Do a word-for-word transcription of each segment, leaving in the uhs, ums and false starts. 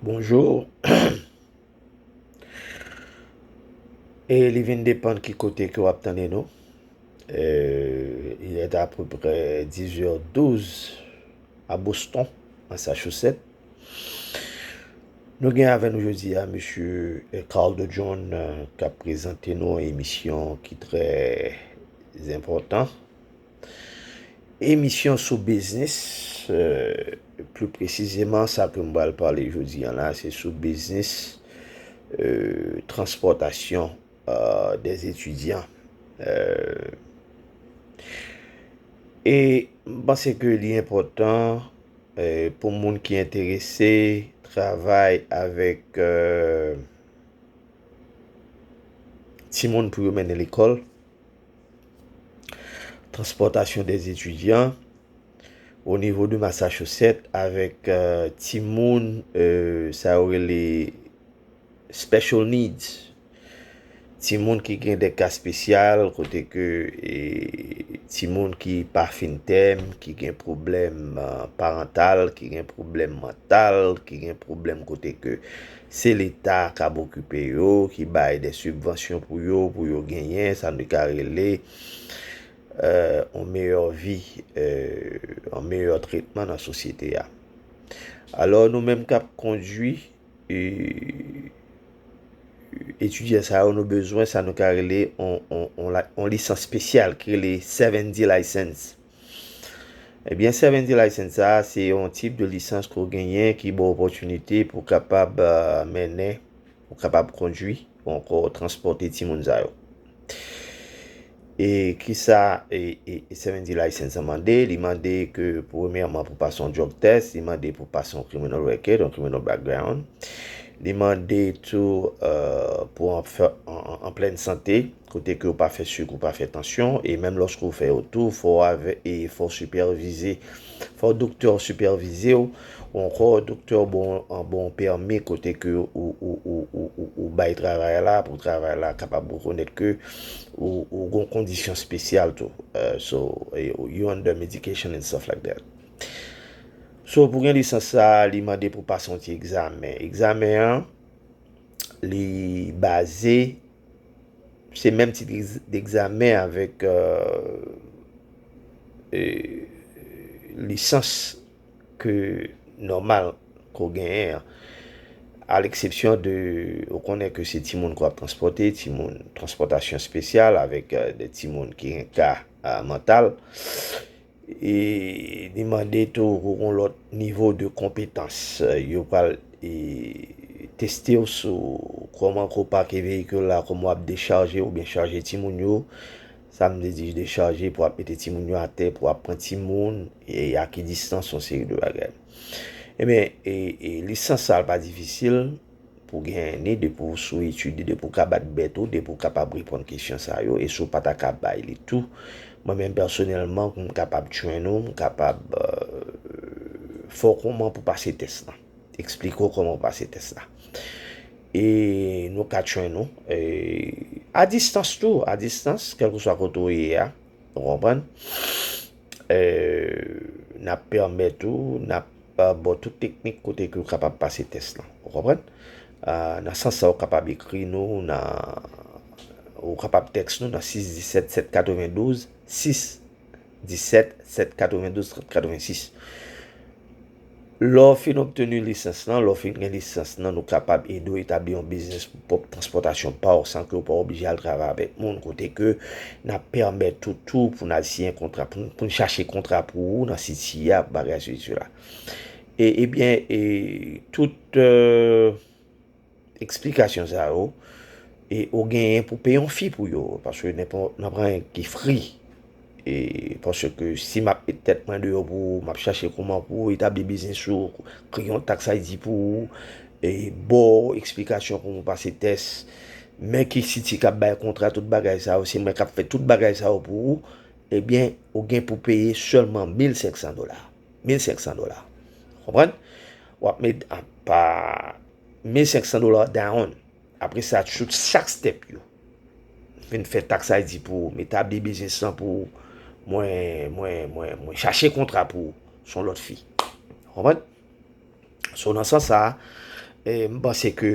Bonjou. E li vin depann ki kote ke w ap tande nou. Euh, il est à peu près dix heures douze à Boston, Massachusetts. Nou gen avè nou jodi a mesye Carl de John, euh, k ap prezante nou yon emisyon ki trè enpòtan. Emisyon sou biznis, euh, pli presizeman, sa ke m pral pale jodi a la, se sou biznis, euh, transpòtasyon, euh, des étudiants. Euh, e m panse ke li enpòtan, euh, pou moun ki enterese travay avèk, euh, timoun pou yo mennen lekòl, transpòtasyon des étudiants, o nivo de Massachusetts, avèk, euh, timoun, euh, sa yo rele special needs. Timoun ki gen de ka espesyal, kote ke, e, timoun ki pa fin tèm, ki gen pwoblèm, euh, parantal, ki gen pwoblèm mantal, ki gen pwoblèm kote ke se Leta k ap okipe yo, ki bay de sibvansyon pou yo, pou yo genyen, sa nou ka rele, euh, yon meyè vi, euh, yon meyè tretman nan sosyete a. Alò, nou menm k ap kondwi, e, etidyan sa yo, nou bezwen sa nou ka rele yon, yon, yon la-, yon lisans espesyal ki rele seven D license. Ebyen, seven D license sa, se yon tip de lisans ke w genyen ki ba w opòtinite pou w kapab, euh, mennen, pou w kapab kondwi, ou ankò transpòte timoun sa yo. E kisa, e, e, e seven D license an mande? Li mande ke, premyèman, pou pase yon drug test, li mande pou pase yon criminal record, yon criminal background. Li mande tou, euh, pou an, fè, an, an, an plèn sante, kote ke w pa fè sik, ou pa fè tansyon, e menm lòske w fè yo tou, fò w avè, e fò w sipèvize, fò doktè w sipèvize w, ou ankò doktè w bon, an bon pèmi kote ke ou, ou, ou, ou, ou, ou bay travay la, pou travay la kapab rekonèt ke ou, ou gon kondisyon espesyal tou. Euh, so, eh, you under medication and stuff like that. So, pou gen lisans sa, li mande pou pase yon ti egzamen. Egzamen an, li baze, se menm tip egz-, egzamen avèk, euh, euh, lisans ke nòmal ke w genyen an. A leksepsyon de, ou konnen ke se timoun ke w ap transpòte, timoun transpòtasyon espesyal avèk, euh, de timoun ki gen ka, euh, mantal. E li mande tou pou yon lòt nivo de konpetans. Yo pral, e, teste w sou kòman ke w pake veyikil la, kòman w ap dechaje oubyen chaje timoun yo. Sa m vle di dechaje, pou w ap mete timoun yo atè, pou w ap pran timoun, e a ki distans, yon seri de bagay. Ebyen, e, e lisans sa a pa difisil pou genyen ni depi w sou etid, depi w ka bat bèt ou, depi w kapab reponn kesyon sa yo, e si w pa ta ka bay li tou, mwen menm pèsonèlman, m kapab train ou, m kapab, euh, fè w kòman pou pase tès lan. Eksplike w kòman pou pase tès la. E nou ka train ou, e a distans tou, a distans, kèlkeswa kote w ye a, ou konprann? Euh, n ap pèmèt ou, n ap, euh, ba w tout teknik kote ke w kapab pase tès lan. Ou konprann? Euh, nan sans sa, ou kapab ekri nou, nan, ou kapab tèks nou nan sis disèt sèt katrevendouz, sis disèt sèt katrevendouz trant katrevensis. Lè w fin obteni lisans lan, lè w fin gen lisans lan, nou kapab ede w etabli yon biznis pou pwòp transpòtasyon pa w san ke w pa oblije al travay avèk moun, kote ke n ap pèmèt ou tou pou n al siyen kontra, pou n, pou n chache kontra pou ou nan siti a, bagay sou sila. E, ebyen, e, tout, euh, eksplikasyon sa yo, e ou genyen pou peye yon fi pou yo, paske nan pa, nan pa anyen ki free. E paske si m ap met tèt mwen deyò pou ou, m ap chache kòman pou ou etabli biznis ou, kreye yon taks I D pou ou, e ba w eksplikasyon kòman w pase tès, men ki siti k ap bay kontra, tout bagay sa yo, se mwen k ap fè tout bagay sa yo pou ou, ebyen, ou gen pou peye sèlman mil senk san dola. Mil senk san dola. Konprann? W ap met apa mil senk san dola down. Apre sa, tout chak step yo. Vin fè taks I D pou ou, m etabli biznis lan pou ou, mwen, mwen, mwen, mwen chache kontra pou ou, se yon lòt fi. Konprann? So, nan sans sa, E m panse ke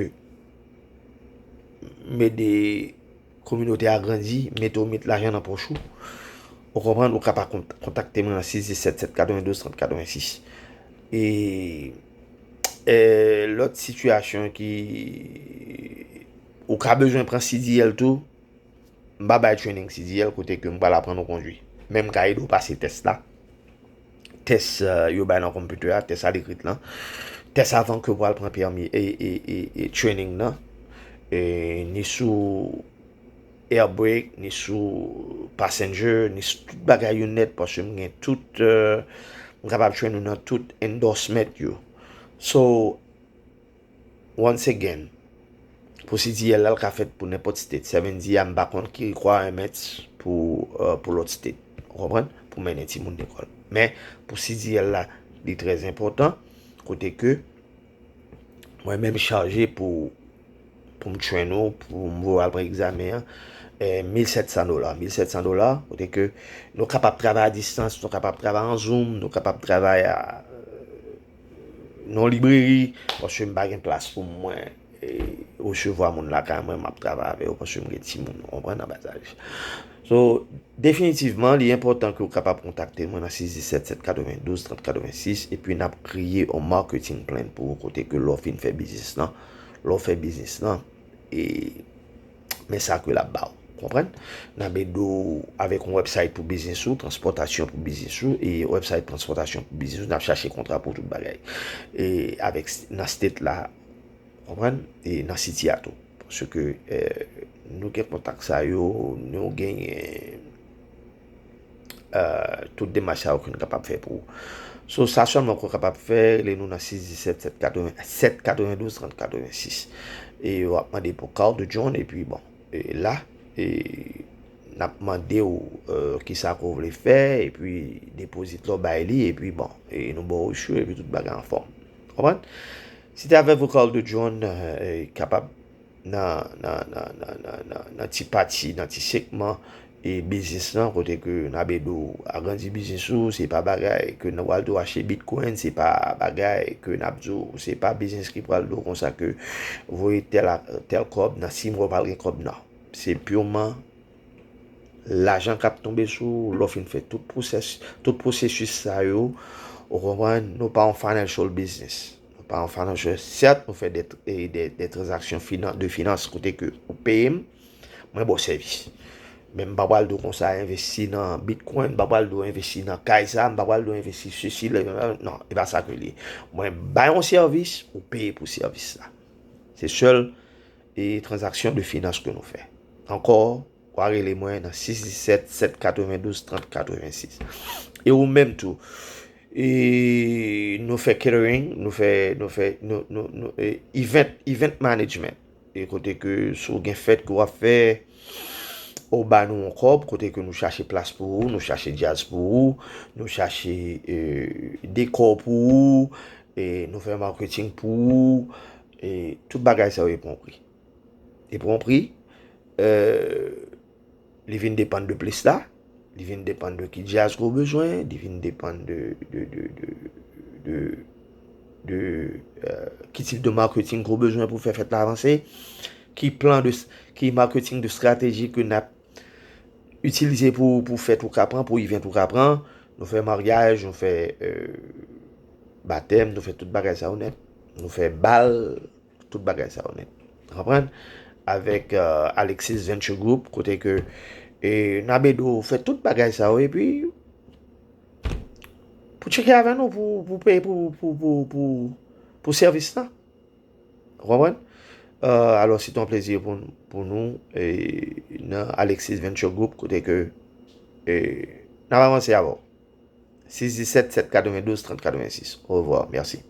m ede kominote a grandi, mete w met lajan nan poch ou. Ou konprann, ou kapab kont- kontakte mwen nan sis dis sèt sèt katrevendouz trant katrevensis. E, e lòt sitiyasyon ki ou ka bezwen pran C D L tou, m pa bay training C D L kote ke m pral aprann ou kondwi. Men m ka ede w pase tès la. Tès, euh, yo bay nan konpitè a, tès alekri lan. Tès avan ke w pral pran pèmi e, e, e, e training nan. E, ni sou air brake, ni sou passenger, ni sou tout bagay yo nèt, paske m gen tout, euh, m kapab train ou nan tout endorsement yo. So, once again, pou C D L la, l ka fèt pou nenpòt state. Sa vle di a, m pa konn ki requirements pou, euh, pou lòt state. Ou konprann? Pou mennen timoun lekòl. Men, pou C D L la, li trè enpòtan, kote ke mwen menm chaje pou, pou m train ou, pou m voye w al pran egzamen an, eh, mil sèt san dola. Mil sèt san dola, kote ke nou kapab travay a distans, nou kapab travay an Zoom, nou kapab travay a, nan libreri, paske m pa gen plas pou mwen, e, resevwa moun lakay mwen, m ap travay avè yo, paske m gen timoun, ou konprann, an bas aj. So, definitivman, li enpòtan ke w kapab kontakte mwen nan sis dis sèt sèt katrevendouz trant katrevensis, epi n ap kreye yon marketing plan pou ou, kote ke lè w fin fè biznis lan, lè w fè biznis lan, e men sa ke l ap ba w. Konprann? N ap ede w avèk yon website pou biznis ou, transpòtasyon pou biznis ou, e website transpòtasyon pou biznis ou, n ap chache kontra pou tout bagay. E avèk s- nan state la, konprann? E nan city a tou. Paske, eh, nou gen kontak sa yo, nou genyen, eh, tout demach sa yo ke nou kapab fè pou ou. So, sa sèlman ke w kapab fè, rele nou nan sis dis sèt sèt katreven, sèt katrevendouz trant katrevensis. E w ap mande pou call to join, epi bon, e la, e n ap mande w, eh, kisa ke w vle fè, epi depozit la w bay li, epi bon, e nou ba w issue, epi tout bagay anfòm. Konprann? Si te avèk ou call to join, eh, kapab nan, nan, nan, nan, nan, nan, nan ti pati, nan ti segman, e biznis lan, kote ke n ap ede w agrandi biznis ou, se pa bagay ke n ap pral di w achte bitcoin, se pa bagay ke n ap di w, se pa biznis ki pral di w konsa ke voye tèl a, tèl kòb, nan sis mwa w pral gen kòb, non. Se piman lajan k ap tonbe sou ou, lè w fin fè tout pwosès, tout pwosesis sa yo, ou konprann, nou pa yon financial business. Nou pa yon financial, sèt, nou fè de, de, de, de tranzaksyon finan, de finans, kote ke ou peye m, mwen ba w sèvis. Men m pa pral di w konsa envesti nan bitcoin, m pa pral di w envesti nan kay sa, m pa pral di w envesti sesi, le, non, e pa sa ke li ye. Mwen bay yon sèvis, ou peye pou sèvis la. Se sèl e tranzaksyon de finans ke nou fè. Ankò, w a rele mwen nan sis dis sèt sèt katrevendouz trant katrevensis. E ou menm tou, e nou fè catering, nou fè, nou fè, nou, nou, nou, e event, event management. E kote ke si w gen fèt ke w ap fè, ou ba nou yon kòb, kote ke nou chache plas pou ou, nou chache djaz pou ou, nou chache, e, dekò pou ou, e nou fè marketing pou ou, e tout bagay sa yo e pran pri. E pran pri, e, li vin depann de plas la, li vin depann de ki djaz ke w bezwen, li vin depann de, de, de, de, de, de, e, ki tip de marketing ke w bezwen pou fè fèt la avanse, ki plan de, ki marketing de strateji ke n ap itilize pou, pou fèt ou ka pran, pou event ou ka pran. Nou fè maryaj, nou fè, e, batèm, nou fè tout bagay sa yo nèt. Nou fè bal, tout bagay sa yo nèt. Konprann? Avèk, e, Alexis Venture Group, kote ke, e, n ap ede w fè tout bagay sa yo, epi pou tcheke avè nou, pou, pou peye pou, pou, pou, pou, pou sèvis la. Ou konprann? E, alò, se te yon plezi pou, pou nou, e, nan Alexis Venture Group, kote ke, e, n ap avanse avè w. Sis dis sèt sèt katrevendouz trant katrevensis. Au revoir. Merci.